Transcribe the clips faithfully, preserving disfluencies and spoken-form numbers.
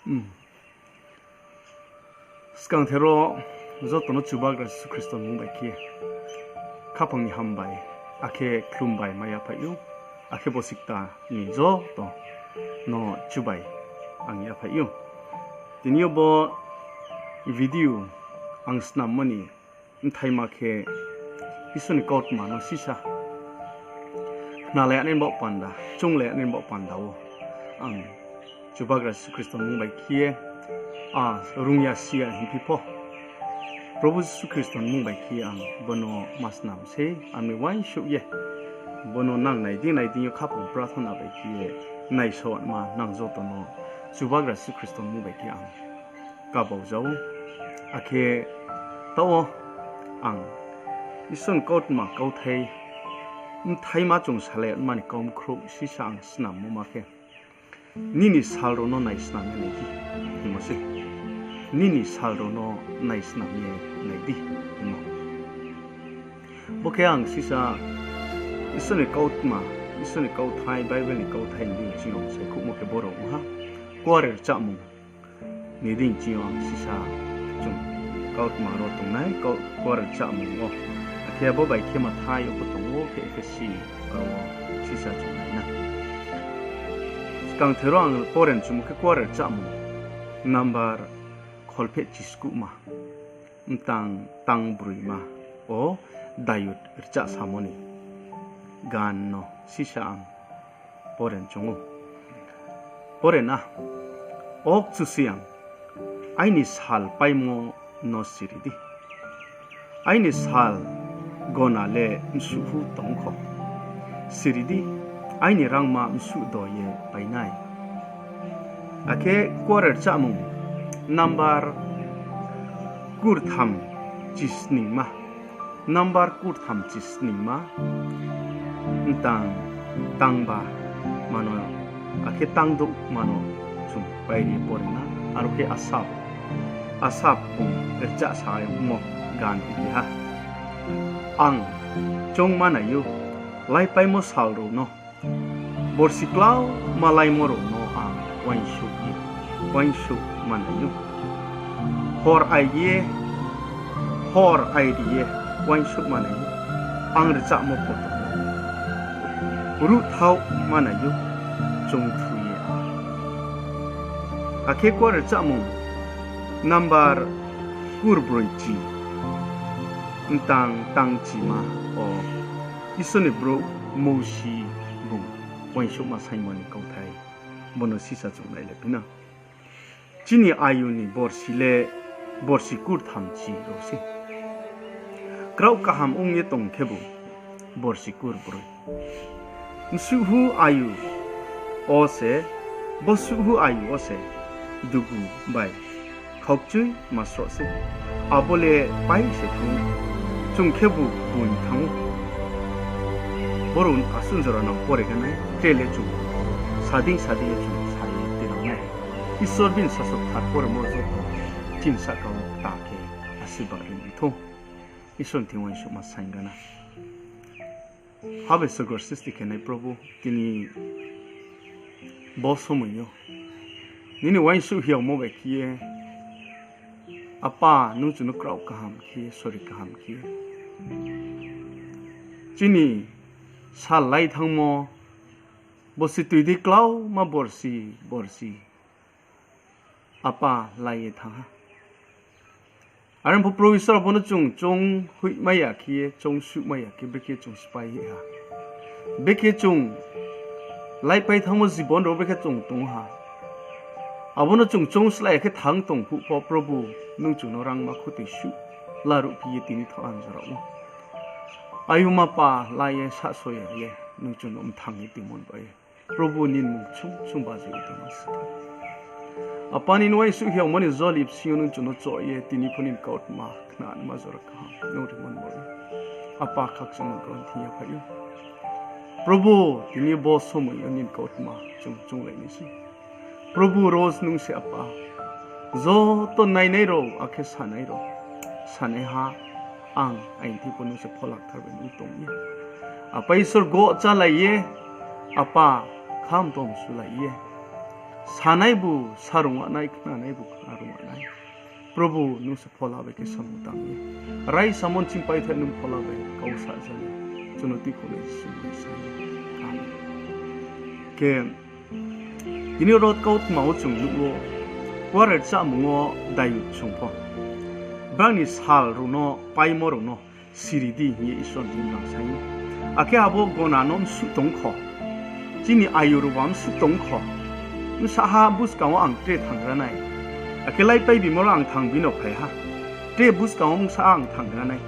Hmm. Skangther wo joto no Chubagra Jisu Khristo ni mmung bai khe khaphang ni hambai, akhe khlumbai mai yaphai ou, akhe bo sikta ni joto no chubai ang yaphai ou. Tini yo bo video ang snammo ni bthaima khe Isor ni kautma no sisa khnalai nai baoh panda, chounglai nai baoh panda wo ang Chubagra Jisu Khristo ni mmung bai khe ye, a, rung ya si ya hingphi pho, Probhu Jisu Khristo ni mmung bai khe ye ang bo no ma snam sei, ang ni uaingsouh ye. Bo no nang nai di, nai di yo khaphang prathona bai khe ye naisao ma nang joto no Chubagra Jisu Khristo ni mmung bai khe ang kabau ja ou. Akhe taoh wo ang Isor ni kautma kauthai bthaima chung salai mani kau bkhrouh sisa ang snammo ma khe, nini sal rao no naisnam ye nai di, hingmo se. Nini sal rao no naisnam ye nai di, hingmo. Bo khe ang sisa Isor ni kautma, Isor ni kauthai, Bible ni kauthai ni deing ching yo saikhouhmo khe bo rao ong ha. Kuare rchamung ni deing ching yo ang sisa chung kautma rao tongnai, kau-, kuare rchamung wo. Akhe abo bai khe Mathai yo pho tong ou, khe Ephesi aro wo sisa chung nai na. Skangther wo ang pore chumo khe kuare rchamung number kholpheh chiskuhma, mtang tangbroima wo Dayud rchahsamo ni gan no sisa ang pore chung ou. Pore na, O Kchusoyang, aini sal paimo no siri di. Aini sal gona le msuhhu tong kho. Siri di, aini rangma msuh do ye pai nai. Akhe kuare rchamung number kurtham chisningma. Number kurtham chisningma, mtang tangba mano, akhe tangdouh mano chung pai ri pore na, aro khe Asap, Asap bung rchahsa yagmo gan phi ha. Ang choung manai ou, laipaimo sal rao no, borsi klauma laimo rao no ang uaingsouh ye, uaingsouh manai ou. Hor ai ye, hor ai ri ye uaingsouh manai ou. Ang rchahmo poto ruhthao manai ou, choungthu ye. Akhe kuare rchamung number kurbroi chi, mtang tangchima wo Isor ni brouh Mousi bung uaingsouhma saingmo ni kauthai, bo no sisa chung nailai phi na. Chini ayu ni borsi le borsi kurtham chi rao sei. Kraoh kaham ong ye tong khebu borsi kurbroi. Msuhhu ayu wo se, bo suhhu ayu wo se dugu bai khaukchui ma sroh sei. Abo le pai se thanng ou, chung khebu bung thanng ou. Boro asuh jora nang pore khe nai, tre le chung sading sading ye chung sa ye tinang nai. Isor bini sasaoh kthar poremo joto chini sahka wo kta khe asirbad ri thou. Isor ni thing uaingsouhma saing gana. Habe sorgo sristi khenai Probhu, tini bo somoi yo nini uaingsouh hiaomo bai khe ye, Apa, nung chung no kraoh kaham khe ye, sori kaham khe ye, chini sal lai thanngmo, borsi toi dei klauma borsi, borsi, Apa, lai ye thanng ha. Are pho Probhu Isor, abo no chung choung hoihmai ya khe ye, choung suhmai ya khe, brekhe chung spái ye ha. Brekhe chung laipai thanngmo jibon rao brekhe chung tong ha. Abo no chung choung slái ya khe thanng tong phuh pho, Probhu, nung chung no rangma khutoi suh laruh phi ye tini tho ang jora ou. Ayuma pa lai ye sahso ya ye, nung chung no mthang ye tongmo bai ye, Probhu, nini mmung ksung ksung bajai ye tongma se. Apa, nini uaingsouh hiaomo ni joli bsing yo nung chung no choh ye, tini pho nini kautma khnanma jora kaham nung rimo ni baoh ye, Apa, khakchangma gron thing yaphai ou. Probhu, tini bo somoi yo nini kautma chung chounglai nai se. Probhu, rose nung se Apa. Joto nainai rao, akhe sanai rao, sanaiha, ang aini thing pho nung se Phola Kthar bai nung tong ye, Apa Isor, goh chálai ye, Apa, kham tong sulai ye, Sanaibu sarungwanai, khnanaibu khnarungwanai. Probu, nung se phola bai khe samung tang ye, raisamo nching paithai nung phola bai kau sa jani, chung no tuikhouhnai Jisu ni sa ye. Amen. Khe, tini oro kautma wo chung nuh ou, Kuarenchahmung wo Dayud song pho brang ni sal rao no, paimo rao no siri di hing ye Isor ni thing brang saing ou. Akhe abo gona no bsuh tong kho, chini ayu rao ba bsuh tong kho, bsahha buskang wo ang tre thanggra nai, akhe laipai bimo ro ang thang bini no phai ha, tre buskang wo bsahha ang thanggra nai,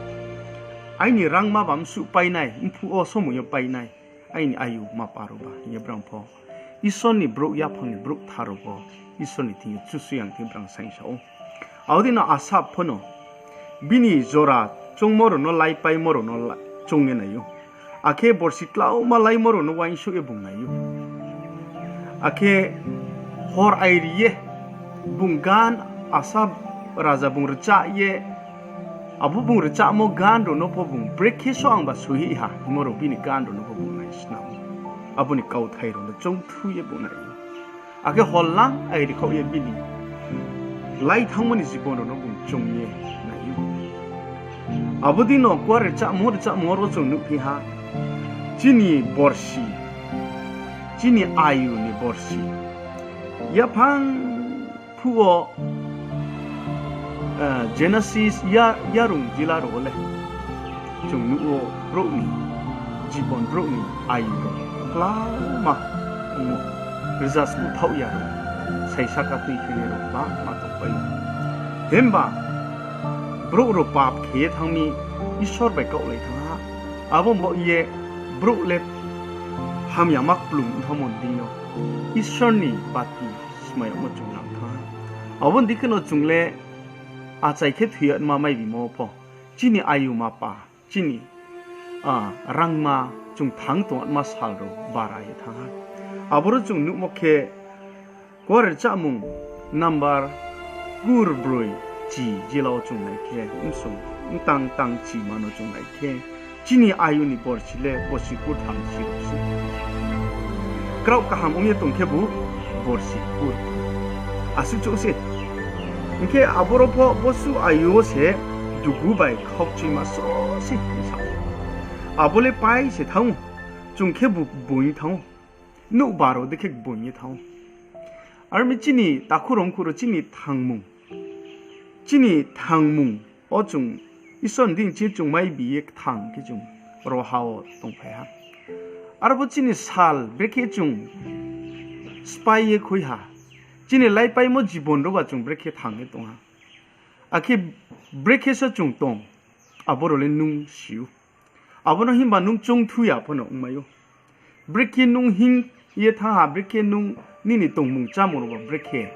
aini rangma ba bsuh pai nai, mphuh wo somoi yo pai nai, aini ayu mapa rao ba hing ye brang pho Isor ni brouh yaphang ni brouh kthar rao pho Isor ni thing yo chusoyang thing brang saing sa ou. Abo dei no Asaph pho no bini jora choungmo rao no, laipaimo rao no la-, choung ye nai ou. Akhe borsi tlauma laimo rao no uaingsouh ye bung nai ou. Akhe hor airi ye bung gan, Asaph raja bung rchah ye, abo bung rchahmo gan rao no pho bung brekhe so angba soihih ha hingmo rao bini gan rao no pho bung naisnam ou. Abo ni kauthai rao no choungthu ye bung nai ou. Akhe hor lang airi khaoh ye bini lai thanngmo ni jibon rao no bung choung ye nai ou. Abo dei no Kuarenchahmung, Rchahmung oro chung nuhphi ha, chini borsi, chini ayu ni borsi yaphang phuh wo, eh, Genesis ya, yarung jila rao wo le chung nuh ou, brouh ni jibon, brouh ni ayu rao klauma ongmo, rza sku thaoh ya rao, saisa ka tuiphinai rao bangma tongpai ou. Himba brouh rao pap khe ye thanng mi, Isor bai kaohlai thanng ha. Abo baoh ye brouh le hamyama kplung thanngmo ni deing yo Isor ni bati smai yagmo chung nang thanng ha. Abo ni dei kheno chung le achai khe thoi yama mai bimo pho, chini ayu mapa, chini, ah, rangma chung thang tongma sal rao bara ye thanng ha. Aboro chung nuhmo khe, Kuarenchahmung number kurbroi chi jila wo chung nai khe, bsung mtang tang chima no chung nai khe, chini ayu ni borsi le borsi kurtham si rao se. Kraoh kaham ong ye tong khebu borsi kur. Asuh chouh se. Hing khe aboro pho bosuh ayu wo se dugu bai khaukchuima só se hing sa ou. Abo le pai se thanng ou, chung khebu boing thanng ou. Nouhbar wo dei khe boing ye thanng ou. Aro mi chini takhu rao mkhu rao chini thangmung, chini thangmung wo chung Isor ni deing chini chung mai bi ye kthang khe chung ro ha wo tongphai ha. Aro bo chini sal brekhe chung sphái ye khui ha, chini laipaimo jibon rao ba chung brekhe thang ye tong ha. Akhe brekhe se chung tong, abo rao le nung si ou. Abo no himba nung choungthu ya pho no ongmai ou. Brekhe nung hing ye thanng ha, brekhe nung nini tongmung chámung rao ba brekhe,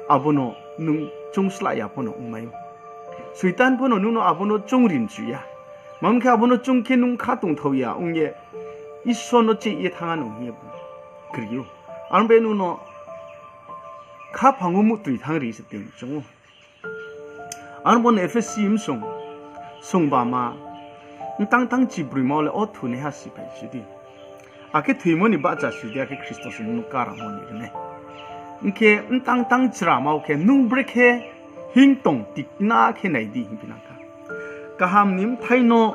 abo no nung choungslah ya pho no ongmai ou. Soitan pho no nung no abo no choungri mchu ya. Tma hing khe abo no choung khe nung khatongthao ya ong ye Isor no cheh ye thanng ha no hing ye kri ou. Aro bai nung no khaphang wo muhtoi thanng ri se tong choung ou. Aro bo no Ephesi bsung, sungbama, mtang tang chibroima wo le o thunaiha siphai si di. Akhe thoimo ni bahcha si di, akhe Khristo se nung no karamo ni ri nai. Hing khe mtang tang chrama wo khe nung brekhe hing tong tikna khe nai di hing phinang kha. Kaham ni bthai no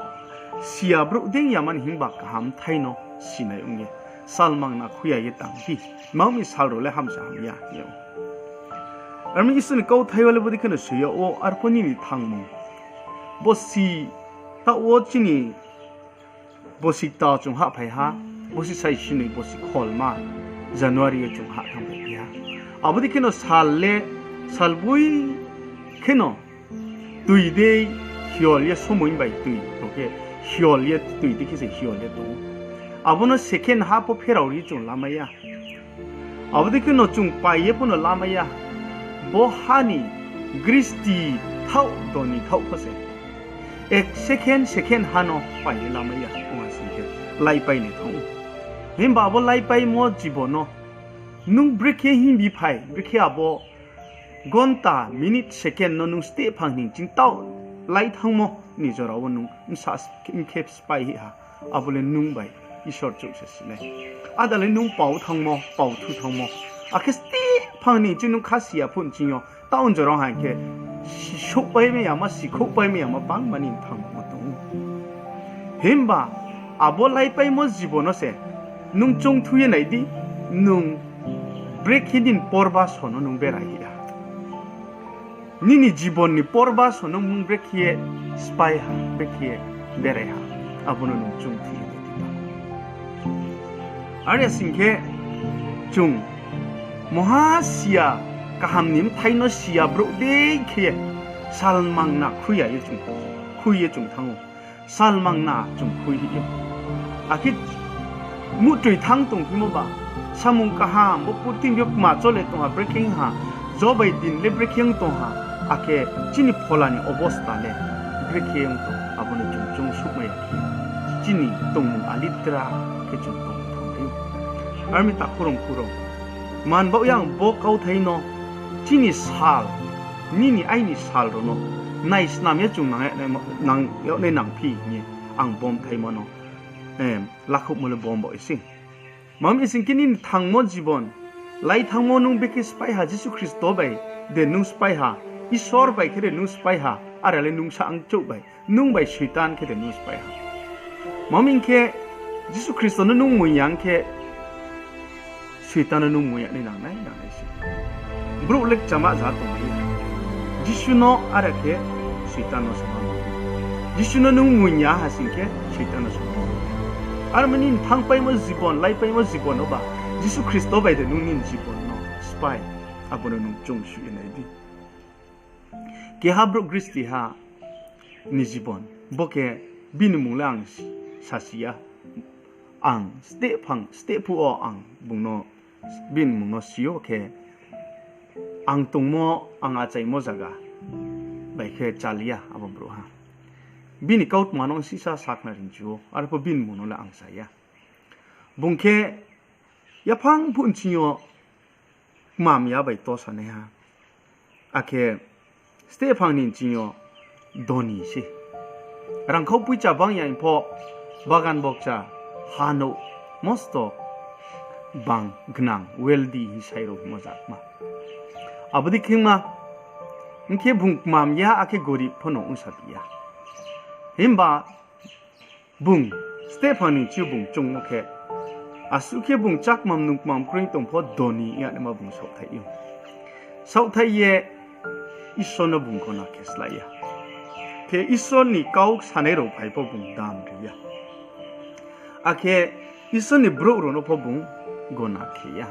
si ya brouh dei yamani himba kaham bthai no sinai ong ye, salmangna khui ya ye tang di. Tma ong mi sal rao le hamsa hamya hing yag ou. Aro mi Isor ni kauthai yo le bodei kheno soi yag ou, arphuh nini thangmung. Bosi taoh wo chini bosi kta chung hahphai ha, bosi saisi noi bosi kholma January yo chung hah thanngphai phi ha. Abo dei kheno sal le, salboi kheno toi dei hiol ye somoi bai toi, bo khe hiol ye toi dei khe se hiol ye tong ou. Abo no second ha pho pherao ri chung lamai ya. Abo dei kheno chung pai ye pho no lamai ya. Bo ha ni gristi thaoh doni thaoh pho se ek second, second ha no pai ye lamai ya, ong ha sing khe laipai ni thanng ou. Himba abo laipaimo jibon no nung brekhe hingbi phai, brekhe abo gonta, minute, second no nung steh phang hing ching taoh lai thanngmo ni jora wo nung bsa khe sphái hih ha, abo le nung bai Isor chouh se si nai. Ada le nung pau thanngmo, pau thu thanngmo, akhe steh phang ni ching nung kha si ya phuh nching yo, taoh jora ha hing khe, si-, souhpai mai yama, sikhouhpai mai yama bangma nini thangmo tong ou. Himba abo laipaimo jibon no se nung choungthu ye nai di, nung brekhe nini porbaso no nung berai ha. Nini jibon ni porbaso no nung brekhe ye spái ha, brekhe ye berai ha, abo no nung choungthu ye nai di. Are sing khe, chung moha si ya, kaham ni bthai no si ya brouh dei khe ye, salmangna khui ya ye chung, khui ye chung thanng ou. Salmangna chung khui hih ou. Akhe muhtoi thanng tongphimo ba, samung kaham bo purthimbi yo kma chole tong ha, brekhe ong ha, jo bai din le brekhe ong tong ha, akhe chini phola ni obosta le brekhe ong tong, abo no chung choung souhmai ya khe, chini tongmung alidra khe chung tong thanng ou. Ar mi takhu rao, khu rao, man baoh ye ang bo kauthai no, chini sal, nini aini sal rao no naisnam ye chung nang yag nai, nang yag nai nangphi hing ye ang bo bthaima no, eh, lakhouhmo le bo baoh ye sei. Tma hing sing khe nini thangmo jibon, lai thanngmo nung brekhe spái ha, Jisu Khristo bai de nung spái ha, Isor bai khe de nung spái ha, are le nung sa ang chouh bai, nung bai Soitan khe de nung spái ha. Tma hing khe, Jisu Khristo no nung moing ya ong khe, Soitan no nung moing ya nai nang nai, nang nai se. Brouh le kchama ja tongmai ya. Jisu no are khe Soitan no sama. Jisu no nung moing ya ha sing khe Soitan no sama. Ar mi nini thanngpaimo jibon, laipaimo jibon no ba, Jisu Khristo bai de nung nini jibon no spái, abo no nung choung suh ye nai di. Keha brouh gristiha ni jibon, bo khe bini mmung le ang sasi ya. Ang steh phang, steh phuh wo ang bung no, bini mmung no si ou khe, ang tongmo, ang achaimo zaga bai khe chal ya abo brouhha. Bini kautma no sisa sakhnari chu ou, arpho bini mmung no le ang sa ya. Bung khe yaphang phuh nching yo kmam ya bai to sanaiha. Akhe steh phang ni nching yo doni se. Rangkhau poicha bang ya hing pho, bagan bokcha, hanouh, mosto bang gnang, wealthy hing sai rao hingmo jakma. Abo dei khema, hing khe bung kmam ya, akhe gorib pho no ongsa phi ya. Himba bung steh phang ni nching yo bung choungmo khe, asuh khe bung chakmam nungkmam kroi tong pho doni ong ya naima bung saohthaih ou. Saohthaih ye Isor no bung gona khe slái ya. Khe Isor ni kau sanai rao phai pho bung dam ri ya. Akhe Isor ni brouh rao no pho bung gona khe ya.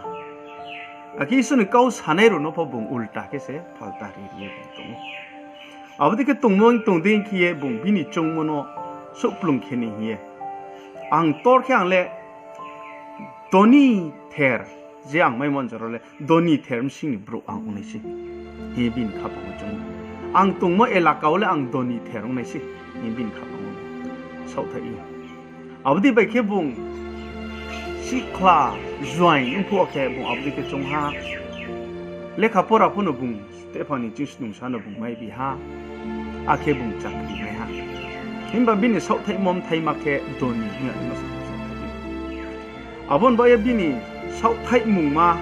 Akhe Isor ni kau sanai rao no pho bung ulta khe se phalta ri ri ye bung tong ou. Abo dei khe tongmo tong dei khe ye bung bini choungmo no souhplung khe ni hing ye, ang tor khe ang le doni ther, je ang maimo jora le doni ther bsing ni brouh ang ong nai se, hing ye bini khaphang wo choung ou. Ang tongmo elaka wo le ang doni ther ong nai se, hing ye bini khaphang wo saohthaih ou. Abo dei bai khe bung sikhla join ong phuh wo khe bung abo dei khe choung ha. Lekha pora pho no bung steh phang ni ching snungsa no bung mai bi ha. Akhe bung chakri mai ha. Himba bini saohthaihmo bthaima khe doni hing ye ma se saohthaih ou. Abo ni baoh ye bini saohthaihmungma,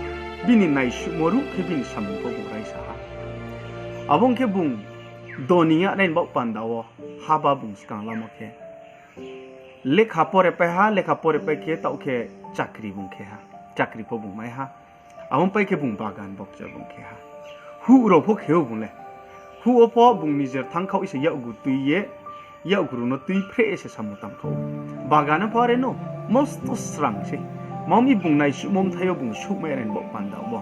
bini naisuhmo ruh khe bini samung pho bung raisa ha. Abo ong khe bung doni ya nai ni baoh panda wo haba bung skang lamo khe lekha pore pai ha, lekha pore pai khe taoh khe chakri bung khe ha, chakri pho bung mai ha. Abo pai khe bung bagan bokcha bung khe ha. Huh rao pho khe ou bung le. Huh wo pho bung nijer thanngkhaoh se yakgu tui ye, yakgu rao no tui phreh se samung tangkhaoh ou. Bagan pho are no, mosto srang se. Tma mi bung naisuhmo bthai yo bung souhmai nai ni baoh panda wo.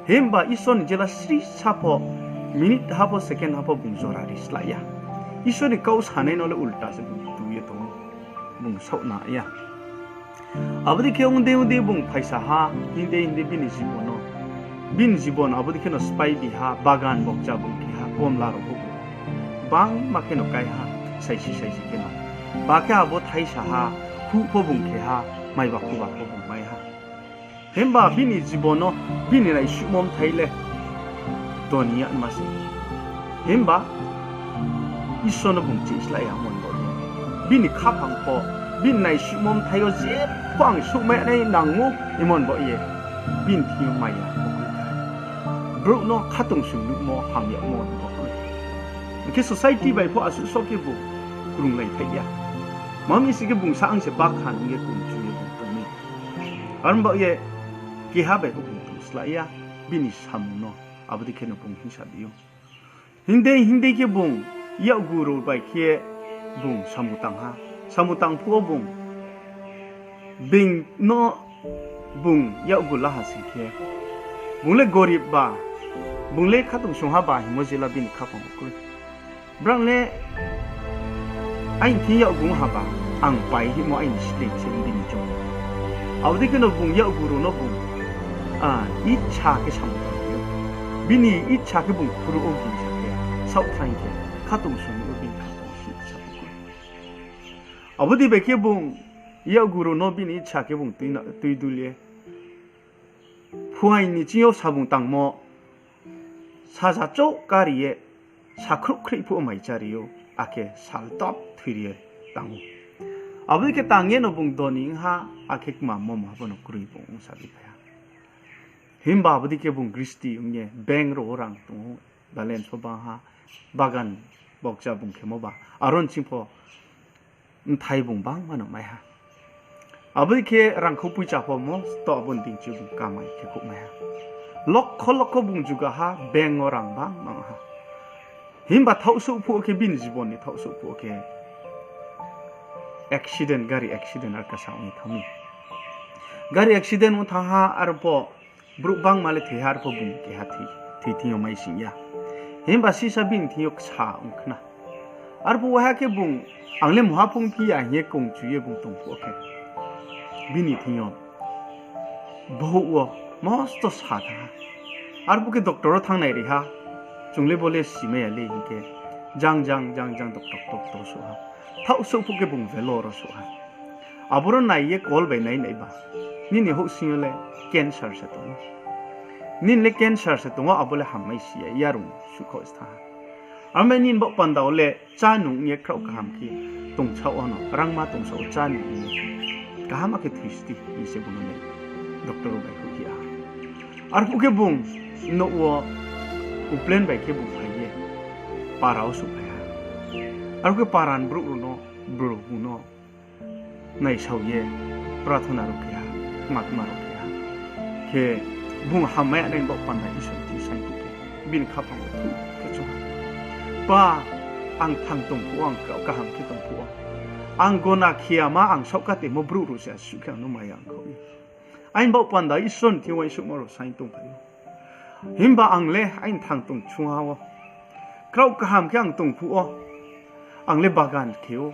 Himba Isor ni jela srisa pho, minute ha pho, second ha pho bung jora ri slái ya. Isor ni kau sanai no le ulta se bung tu ye tong ou. Bung saoh na ya. Abo dei khe ong dei ong dei bung phaisa ha, hing dei hing dei bini jibon no, bini jibon abo dei khe no spái bi ha, bagan bokcha bung khe ha, komla rao pho bung bangma khe no kái ha, saisi saisi khe no. Ba khe abo thaisa ha, huh pho bung khe ha, maiba khuba pho bung mai ha. Himba bini jibon no, bini naisuhmo bthai le doni ya ma se. Himba Isor no bung chih slái ya mon baoh ye, bini khaphang pho, bini naisuhmo bthai yo jepho ang souhmai nai nang ou hingmo ni baoh ye, bini thing yo maya pho khe brouh no khatungsung nuhmo hamyagmo ni bo kroi. Hing khe society bai pho asuh so khe bung krunglai thai ya. Tma hing sing khe bung sa ang se bakhan hing ye kungchu ye bung tong mi. Aro baoh ye keha bai pho bung tong slái ya, bini samung no abo dei khe no bung hingsa bi ou. Hing dei hing dei khe bung yakgu rao bai khe bung samung tang ha. Samung tang phuh wo bung being no bung yakgu la ha sing khe, bung le gorib ba, bung le khatungsungha ba hingmo jela bini khaphang wo kroi. Brang le aini thing yakgu ong ha ba, ang pai hingmo aini sleing se bini choung. Abo dei khe no bung yakgu rao no bung, a, icha khe samung tang ou. Bini icha khe bung phuru ou gingsa khe, saohthaing khe, khatungsung nuh wo bini khaphang wo sing sa ou. Abo dei bai khe bung yakgu rao no bini icha khe bung tui na, tui dul ye, phuaing ni ching yo sabung tangmo, saja chouh kari ye, sakhruh khrih phuh wo mai chári ou, akhe sal dop thoi ri ye tang ou. Abo dei khe tang ye no bung doni ong ha, akhe kma momo ha bo no kroi bung ong sa di phai ha. Himba abo dei khe bung gristi ong ye, bank rao wo rang tong ou, balance pho bang ha, bagan bokcha bung khemo ba, aro ni ching pho mthai bung bangma no mai ha. Abo dei khe rangkhou poicha pho mosto abo ni deing chi bung kamai khe khouh mai ha. Lokho lokho bung juga ha, bank wo rang bangma ong ha. Himba thaohsouh phuh wo khe bini jibon ni thaohsouh phuh wo khe accident, gari accident ar kasa ong ye thanng mi. Gari accident ong thanng ha, arpho brouh bangma le thoi ha, arpho bung keha thoi, thoi thing yo mai sing ya. Himba sisa bini thing yo ksa ong khna. Arphuh waiha khe bung, ang le mungha phung phi ya hing ye kungchu ye bung tong phuh wo khe, bini thing yo bhouh wo mosto sa thanng ha. Arphuh khe doctor wo thanng nai ri ha, chung le bo le simai ya le hing khe, jang jang jang jang doctor, doctor souh ha. Thaohsouh phuh khe bung Vellore wo souh ha. Aboro nai ye call bai nai nai ba, nini houhsing yo le cancer se tong ou. Nini le cancer se tong ou, abo le hammai si ya, yarung suhkhaoh se thanng ha. Aro mi nini baoh panda wo le chá nung ong ye kraoh kaham khe tongsaoh ano, rangma tongsaoh wo chá nung ong ye kaham khe thoi sdi hing se bung no le doctor rao bai hoih ha. Arphuh khe bung nouh wo complain bai khe bung phai ye para wo souhphai ha. Aro khe para ni brouh rao no, brouh bung no naisao ye prathona rao khe ha, tma tma rao khe ha. Khe bung hammai ya nai baoh panda Isor thing saing khe, bini khaphang wo thu khe chung ha. Pa, ang thang tong phuh wo, ang kraoh kaham khe tong phuh wo, ang gona khe yama, ang saohkatemo brouh rao se asuh khe ang no maya ongkhaoh ye. Aini baoh panda Isor ni thing uaingsouhmo rao saing tongphai ou. Himba ang le aini thang tong chungha wo, kraoh kaham khe ang tong phuh wo, ang le bagan khe ou,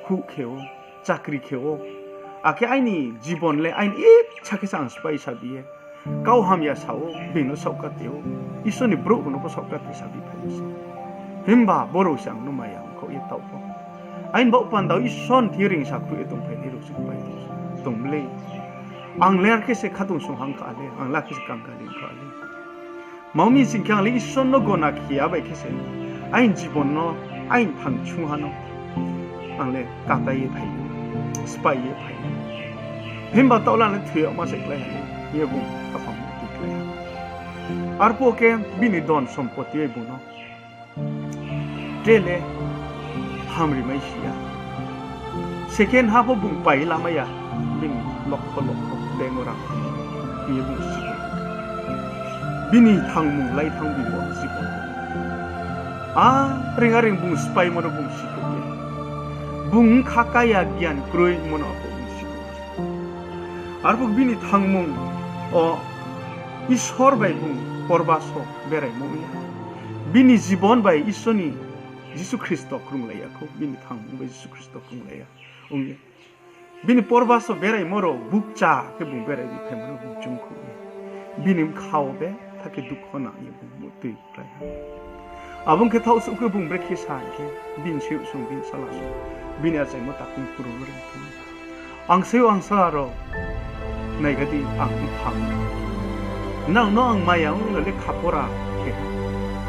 huh khe ou, chakri khe ou, akhe aini jibon le aini icha khe se ang sphái sabi ye, kau hamya sa ou, being no saohkate ou, Isor ni brouh rao no pho saohkate sabi phai ou se. Himba brao se ang no maya ongkhaoh ye taoh pho. Aini baoh panda wo Isor ni thing reingsa khruh ye tongphainai rao se pai tong mlei. Ang le ar khe se khatungsung hang kha le, ang le ar khe se kangkali ongkha le. Tma hing sing khe ang le Isor no gona khe ya bai khe se, aini jibon no, aini thang chungha no ang le katai ye phai ou, sphái ye phai ou. Himba taoh le ang le thoi yagma se klái ha le, hing ye bung khaphang wo tui klái ha. Arphuh khe bini don sompoti bai bung no tre le hamri mai si ya. Second ha pho bung pai lamai ya, bini lokho lokho bank wo rang hing ye bung si khe. Bini thangmung lai thanng bini wo si khe. Areng areng bung spháimo no bung si khe ye, bung kha kaya gyan kroimo no pho bung si khe. Arphuh bini thangmung wo Isor bai bung porbaso beraimo ong ya. Bini jibon bai Isor ni Jisu Khristo krunglai ya khou, bini thangmung bai Jisu Khristo krunglai ya ong ye. Bini porbaso beraimo rao bukcha khe bung berai ri phaimo no bung chungkhouh ye, bini bkha wo betha khe dukho nang ye bung muhtui klái ha. Abo ong khe thaohsuh khe bung brekhe sa hing khe, bini seyouh song, bini sala song, bini achaimo takhu purun no reing tong. Angsayouh angsala rao, naiga di, ang mphang. Nrao no ang maya ong le kha pora khe,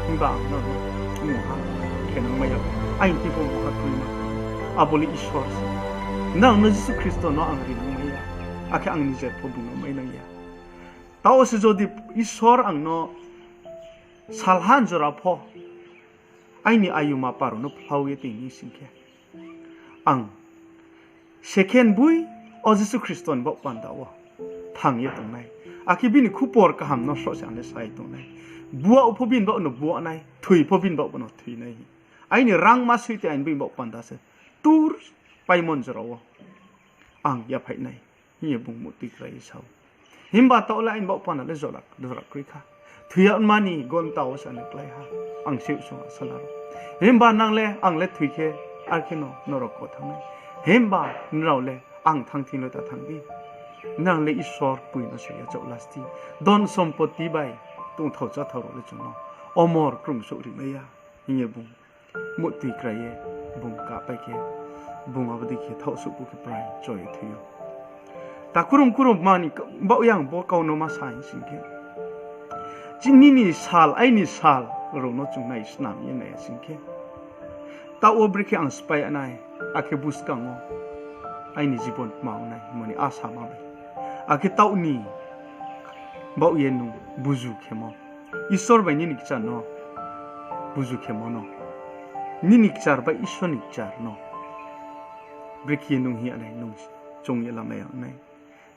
himba ang nrao no mungha khe nangmai ya, aini thing pho mungha kroima. Abo le Isor se. Nrao no Jisu Khristo no ang ri nangmai ya, akhe ang nijer pho bung no mai nang ya. Taoh se jodi Isor ang no salhan jora pho aini ayuma paro no phlao ye tong ni sing khe, ang second boi o Jisu Khristo ni baoh panda wo thanng ye tongnai. Akhe bini khupor kaham no sroh se ang le sa ye tongnai. Bua pho bini baoh no bua nai, thoi pho bini baoh no thoi nai. Aini rangma soi te aini bini baoh panda se tur paimon jora wo ang yaphaih nai, hing ye bung muhtui krai ye sa ou. Himba taoh le aini baoh panda le jora, jora kroi kha. Thoi yagma ni gonta wo se ang le klái ha. Ang se sung asala rao. Himba nang le, ang le thoi khe, ar khe no norok wo thanng nai. Himba nrao le, ang thanng thing le ta thanng di. Nang le Isor poi no se yachaoh lasti. Dhon sompoti bai tongthao cháthao rao le chung no omor krungsouh rimai ya, hing ye bung muhtui krai ye bung kahpai khe, bung abo dei khe thaohsuh phu khe prai cho ye thoi ou. Takhu rom, khurom mani baoh ye ang bo kau no ma sa hing sing khe, chini ni sal, aini sal rao no chung nai snam ye nai ya sing khe, taoh wo brekhe ang spái ya nai, akhe buskang wo aini jibon tma ong nai hingmo ni asa ma bai. Akhe taoh ni baoh ye nung buzu khemo, Isor bai nini kchar no buzu khemo no, nini kchar bai Isor ni kchar no brekhe nung hing ya nai, nung choung ye lamai ya nai,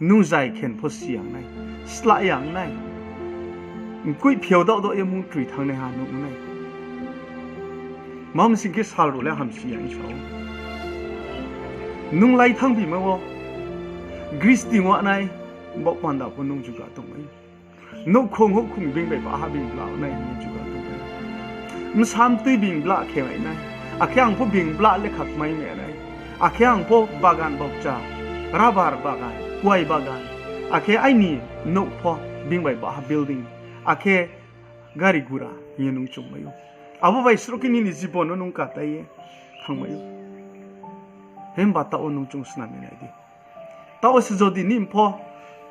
nung zai khe pho si ya nai, slah ya nai, mkoih phiao daoh daoh ye mung troi thanngnaiha nung nai. Ma mi sing khe sal rao le hamsi ya hing sa ou. Nung lai thanng bima wo gristi wanai, baoh panda pho nung juga tongmai. Nouhkhong houhkhong being bai baha being bla nai hing ye juga tongmai. Bsa mtui being bla khe mai nai. Akhe ang pho being bla le kha kmai mai nai. Akhe ang pho bagan baukcha, rabar bagan, kuai bagan, akhe aini nouh pho being bai baha building, akhe gari gura hing ye nung choungmai ou. Abo bai sroh khe nini jibon no nung katai ye thanngmai ou. Himba taoh wo nung chung snam ye nai di. Taoh wo se jodi nini pho,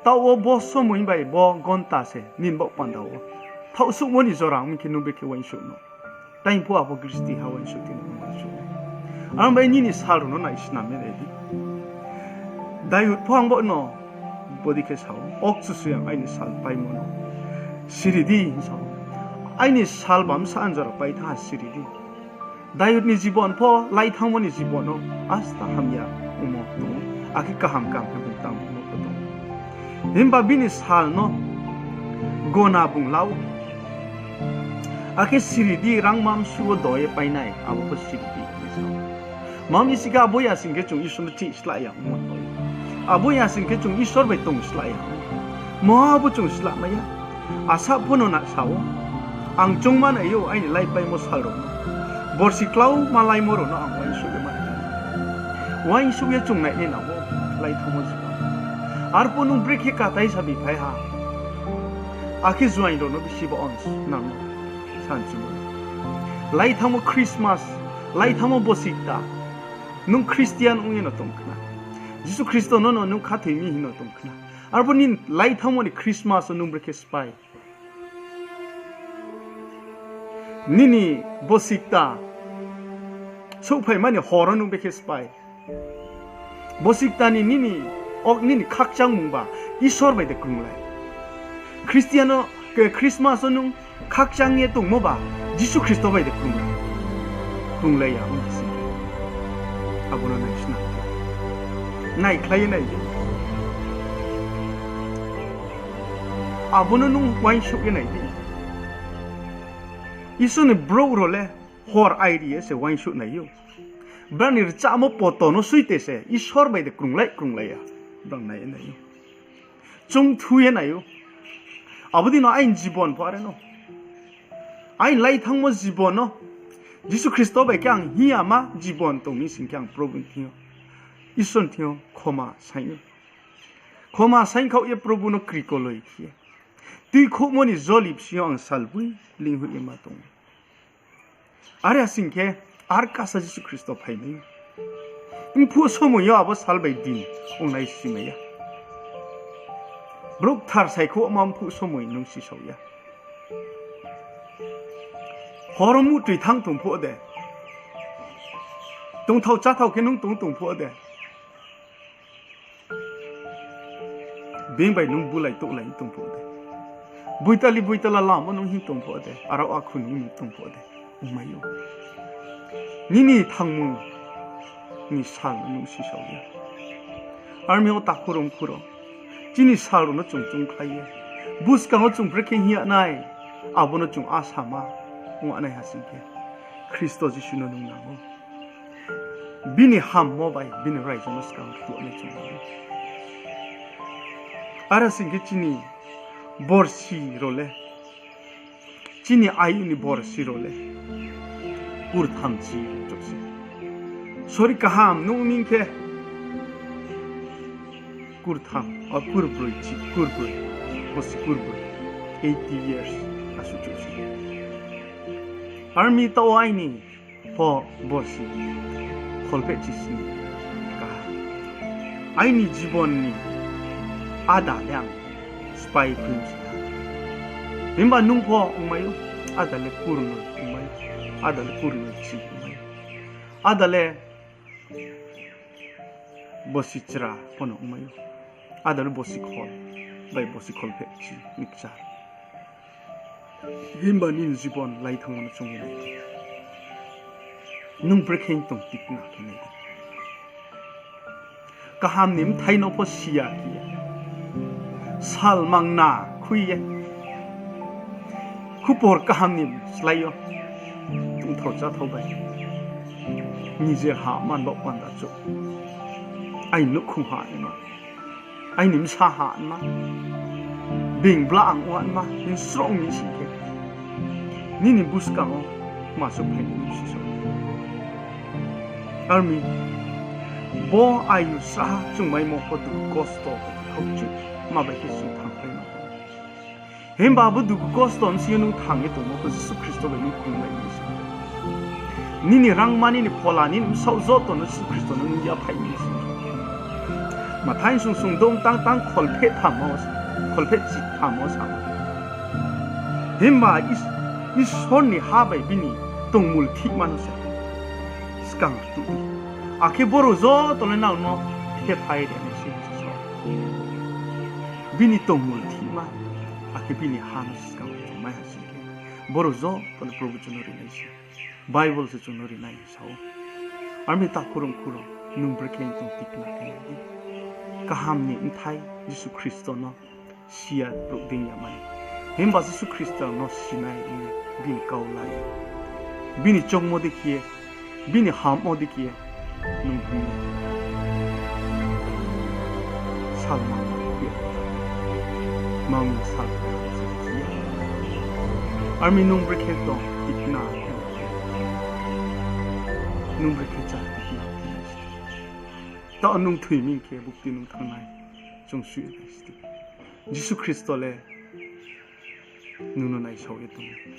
taoh wo bo somoi bai bo gonta se nini baoh panda wo thaohsuhmo ni jora ong mi khe nung brekhe uaingsouh no. Tai pho abo gristi ha uaingsouh tini nung uaingsouh nai. Aro bai nini sal rao no nai snam ye nai di. Dayud pho ang bo no bodei khe sa ou, O Kchusoyang, aini sal paimo no siri di, hing sa ou. Aini sal bamsa anjora pai thanng ha siri di. Dayud ni jibon pho, lai thanngmo ni jibon no asta hamya ongmo tong ou, akhe kaham kaham khe bung tangmo pho tong ou. Himba bini sal no gona bung la ou. Akhe siri di, rangma msu wo do ye painai, abo pho siri di, hing sa ou. Ma mi sing khe abo ya sing khe chung Isor no chih slah ya ongmo tong ou. Abo ya sing khe chung Isor bai tong slah ya ongmo. Mo abo chung slah mai ya. Asa pho no na sa ou. Ang choungma nai ou aini laipaimo sal rao no. Borsi klau malaimo rao no ang uaingsouh ye ma nai. Uaingsouh ye chung nai nai nang ou, lai thanngmo jibon. Arphuh nung brekhe katai sa bi phai ha. Akhe juaing rao no bisi bo ang nang no sanchumo. Lai thanngmo Christmas, lai thanngmo bosi kta. Nung Christian ong ye no tong khna. Jisu Khristo no no nung khathoi mi hing no tong khna. Arphuh nini lai thanngmo ni Christmas wo nung brekhe spái? Nini bosi kta souhphaima ni hor wo nung brekhe spái? Bosi kta ni nini, ok nini khakchangmung ba Isor bai de krunglai? Christian no, Christmas wo nung khakchang ye tongmo ba Jisu Khristo bai de krunglai? Krunglai ya ong si. Abo no nai snam di. Naikhlai ye nai di. Abo no nung uaingsouh ye nai di. Isor ni brouh rao le hor airi ye se uaingsouh nai ou. Brao ni rchamo poto no soi te se Isor bai de krunglai krunglai ya, brao nai ye nai ou. Choungthu ye nai ou. Abo dei no aini jibon pho are no. Aini lai thanngmo jibon no Jisu Khristo bai khe ang hing yama jibon tong mi sing khe ang Probu ni thing yo, Isor ni thing yo khoma saing ou. Khoma saingkhaoh ye Probu no krikoloi khe ye, tuikhouhmo ni joli bsing yo ang salboi leinghoih ye ma tong ou. Are ya sing khe, ar kasa Jisu Khristo phaimai ou. Mphuh somoi yo abo sal bai din ongnai simai ya. Brouh kthar saikhouhma mphuh somoi nung sisao ya. Hor muhtoi thanng tong phuh de, tongthao cháthao khe nung tong tong phuh de, being bai nung bulai touhlai tong phuh de, Boitali boitala lama nung hing tong pho de, aro akhu nung nung tong pho de, ongmai ou. Nini thangmung ni sal nung sisao ya. Armi o takhu rao mkhu rao, chini sal rao no chung chungkhlai ye, buskang wo chung brekhe hing ya nai, abo no chung asama ong nai ha sing khe, Khristo Jisu no nung nang ou. Bini hammo bai bini raisa no skang tuanai chung nang ou. Are sing khe chini borsi rao le, chini ayu ni borsi rao le kurtham chi chouh se. Sori kaham nung ming khe kurtham, o kurbroi chi, kurbroi, borsi kurbroi, eighty years asuh chouh se. Armi taoh wo aini pho borsi kholphehchi sni kaha. Aini jibon ni áda le ang sphái khui se ha. Himba nung pho ongmai ou, áda le kurno ongmai ou, áda le kurno chi ongmai ou, áda le borsi chra pho no ongmai ou, áda le borsi khol bai borsi kholphehchi ni kchar. Himba nini jibon lai thanngmo no choung ye nai di. Nung brekhe tong tikna khe nai di. Kaham ni bthai no pho si ya khe ye, sal mangna khui ye, khupor kaham ni slái yo tongthao cháthao bai, nije ha man baoh panda chouh, aini nouhkhong ha naima, aini bsa ha naima, being bla ang ong naima hing sroh mi sing khe, nini buskang wo ma souhphai nai nung sisao. Armi, bo ayu sraha chungmaimo pho dugu kosto khauchi ma bai khe chung thanngkhlai nang. Himba abo dugu kosto bsing yo nung thanng ye tongmo pho Jisu Khristo bai nung khulumai mi se. Nini rangma, nini phola, nini bsaoh joto no Jisu Khristo no nung yaphai mi se. Mathai sung sung dong tang tang kholpheh tham wo, kholpheh chi tham wo sa. Himba Is-, Isor ni ha bai bini tongmul thihma no se skang rtuh di. Akhe boro joto le nang no thephai ri nai se sa. Bini tongmul thihma, akhe bini ha no skang rtuh mai ha sing khe, boro joto le Probu chung no ri nai se. Bible se chung no ri nai sa ou. Armi takhu rao mkhu rao, nung brekhe tong tikna khe nai di. Kaham ni bthai Jisu Khristo no si ya brouh dei ya mani. Himba Jisu Khristo no sinai ong ye, bini kau la ye, bini choungmo dei khe ye, bini hammo dei khe ye, nung bini sal ma khe ye, ma ong sal khe ya. Armi nung brekhe tong tikna khe nai di. Nung brekhe chá tikna khe nai di. Taoh nung thoi ming khe bukti nung thanng nai, chung sui nai se di. Jisu Khristo le nung no naisao ye tong ou.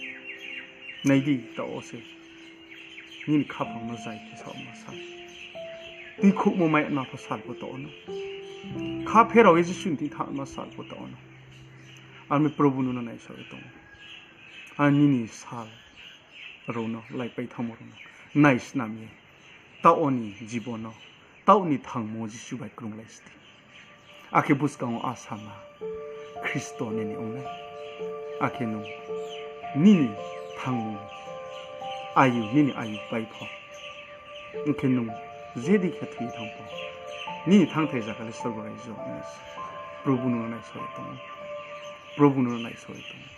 Nai di, taoh wo se nini khaphang no zai khe saohma sal, tuikhouhmo maima pho sal pho taoh wo no, kha pherao ye Jisu ni thing thanngma sal pho taoh wo no. Armi Probu nung no naisao ye tong ou. Armi nini sal rao no, laipai thanngmo rao no naisnam ye, taoh wo ni jibon no, taoh ni thangmo Jisu bai krunglai se di. Akhe buskang wo asama Khristo nini ong nai. Akhe nung nini thangmo, ayu, nini ayu pai pho, ong khe nung je dei khe thoi ye thanng pho, nini thangthai zaga le sorgo raijo ong nai se. Probu nung no naisao ye tong ou. Probu nung no naisao ye tong ou.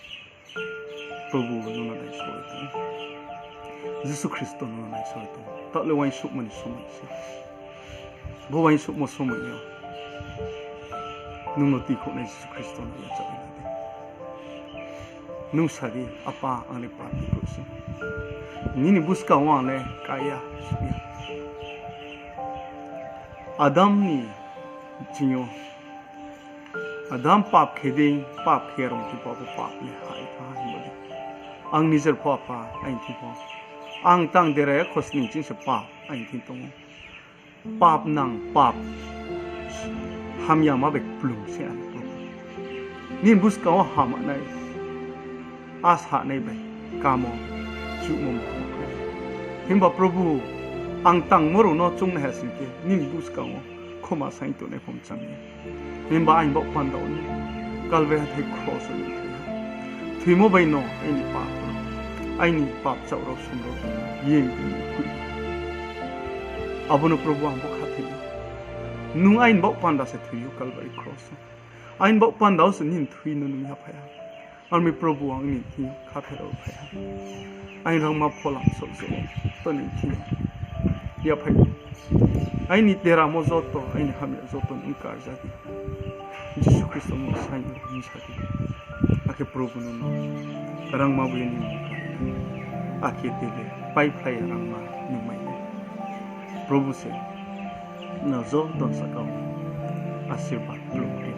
Probu nung no naisao ye tong ou. Jisu Khristo nung no naisao ye tong ou. Taoh le uaingsouhmo ni somoi se. Bo uaingsouhmo somoi yo nung no tuikhouhnai Jisu Khristo no yachaoh ye la di. Nung sa di, Apa, ang le papi brouh se. Nini buskang wo ang le kaya, suh ya. Adam ni ching yo, Adam pap khe dei, pap khe rong khe pho abo pap le hai pha himba di. Ang nijer pho, Apa, aini thing pho, ang tang dera ya khosning ching se pap aini thing tong ou. Papnang pap hamyama bai kplung se ang Probu. Nini buskang wo hamanai, asanai bai kamo, chuhmo ma. Himba Probu, ang tangmo rao no choungnaiha sing khe, nini buskang wo khoma saing tongnai pho mchang ya. Himba aini baoh panda wo no Kalvari hathái kros wo nung thoi ha. Bimo bai no aini pap rao, aini pap chaoh rao song rao ye khui. Abo no Probu ang bo khathoi ou. Nung aini baoh panda se thoi ou Kalbari kros wo. Aini baoh panda wo se nini thoi no nung yaphai ha. Armi Probu ang nini thing yo khathoi rao phai ha. Aini rangma phola so so to nini thing yo yaphai di. Aini deramo joto, aini hamya joto nung karja di. Jisu Khristo no saing no hing sa di. Akhe Probu no no rangma bo ye nini, akhe tele paiphlai ya rangma nung mai di. Probu se no joto saka wo asirbad rao ri.